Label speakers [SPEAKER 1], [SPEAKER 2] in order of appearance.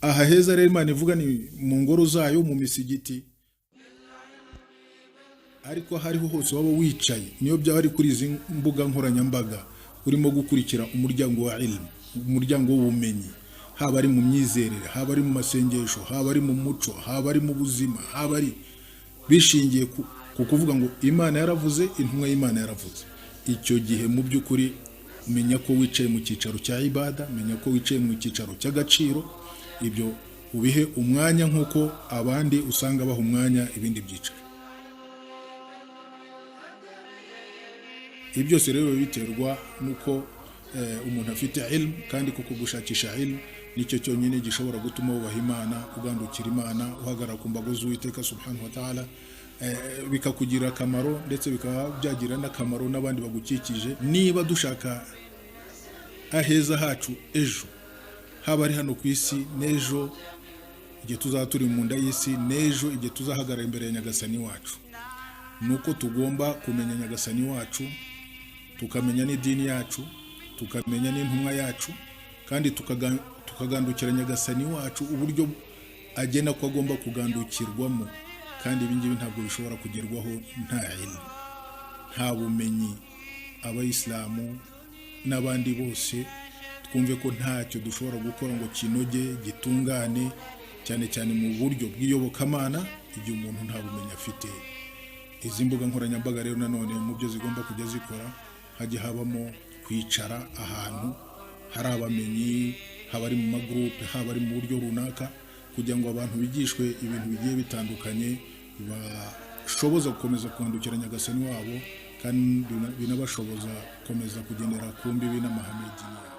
[SPEAKER 1] Aha heza rero Imana ivuga ni mu ngoro zayo, mu misigiti, ariko aho ariho hose waba wicaye, niyo byaba ari kuri izi mbuga nkoranyambaga, urimo gukurikira umuryango wa ilmu, umuryango w'ubumenyi, haba ari mu myizerere, haba ari mu masengesho, haba ari mu muco, haba ari mu buzima, haba ari bishingiye ku kuvuga ngo Imana yaravuze, intumwa y'Imana yaravuze. Icyo gihe mu by'ukuri menya ko wicaye mu cyicaro cya ibada, menya ko wicaye mu cyicaro cy'agaciro. Ibyo ubihe umwanya nk'uko abandi usanga baha umwanya ibindi byicaro. Ibi byose rero biterwa n'uko umuntu afite ilmu, kandi kuko gushakisha ilmu nicyo cyonyine gishobora gutuma wubaha Imana, ugandukira Imana, uhagarara ku mbago z'Uwiteka subhanahu wa ta'ala, bikakugirira akamaro, ndetse bikaba byagira n'akamaro n'abandi bagukikije. Niba dushaka aheza hacu ejo, haba ari hano ku isi n'ejo igihe tuzaba turi mu nda y'isi, n'ejo igihe tuzahagarara imbere ya Nyagasani wacu, ni uko tugomba kumenya Nyagasani wacu, tukamenya n'idini yacu, tukamenya n'intumwa yacu, kandi tukagandukira Nyagasani wacu uburyo agena ko agomba kugandukirwamo. Kandi ibi ngibi ntabwo bishobora kugerwaho nta ilmu, nta bumenyi. Abayisilamu n'abandi bose twumve ko ntacyo dushobora gukora ngo kinoge, gitungane, cyane cyane mu buryo bw'iyobokamana, igihe umuntu nta bumenyi afite. Izi mbuga nkoranyambaga rero nanone mu byo zigomba kujya zikora, hajya habamo kwicara ahantu hari abamenyi, haba ari mu magurupe, haba ari mu buryo runaka, kugira ngo abantu bigishwe ibintu bigiye bitandukanye bibashoboza gukomeza kwandukira Nyagasani wabo, kandi binabashoboza gukomeza kugendera ku mbibi n'amahame y'idini yabo.